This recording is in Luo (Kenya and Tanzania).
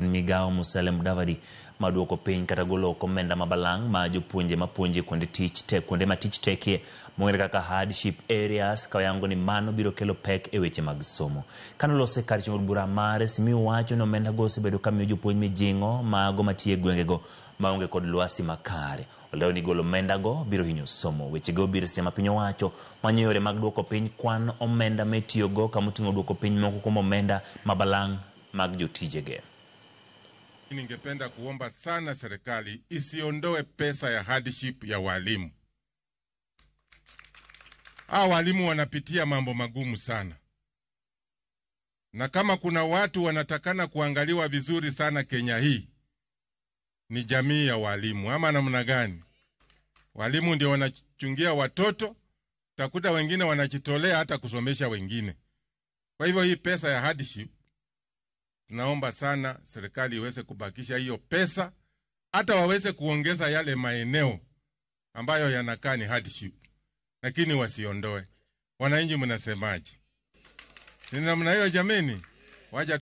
Jatend migao Musalia Mudavadi maduoko piny kata golo oko omenda ma balang' ma jopuonje mapuonje kuonde tich te kuonde ma tich tekie mong'ere kaka hardship areas ka oyango ni mano biro kelo pek e weche mag somo. Kanolose kar chung' od bura mare, Simiyu wacho ni omenda go osebedo ka miyo jopuonj mijing'o mago matiyo e gwengego maonge kod lwasi makare. Olero ni golo omenda go biro hinyo somo. Weche go biro seche ma piny owacho manyo yore mag duoko piny kwan omenda ma itiyogo kamoting'o duoko piny moko kuom omenda ma balang' mag jotijege. Ningependa kuomba sana serikali isiondoe pesa ya hardship ya walimu. Hawa walimu wanapitia mambo magumu sana, na kama kuna watu wanatakana kuangaliwa vizuri sana Kenya hii ni jamii ya walimu, ama namna gani? Walimu ndio wanachungia watoto, takuta wengine wanajitolea hata kusomesha wengine. Kwa hivyo hii pesa ya hardship tunaomba sana serikali iweze kubakisha hiyo pesa, hata waweze kuongeza yale maeneo ambayo yanakaa ni hardship, lakini wasiondoe. Wananchi mnasemaje? Si namna hiyo jameni? Wacha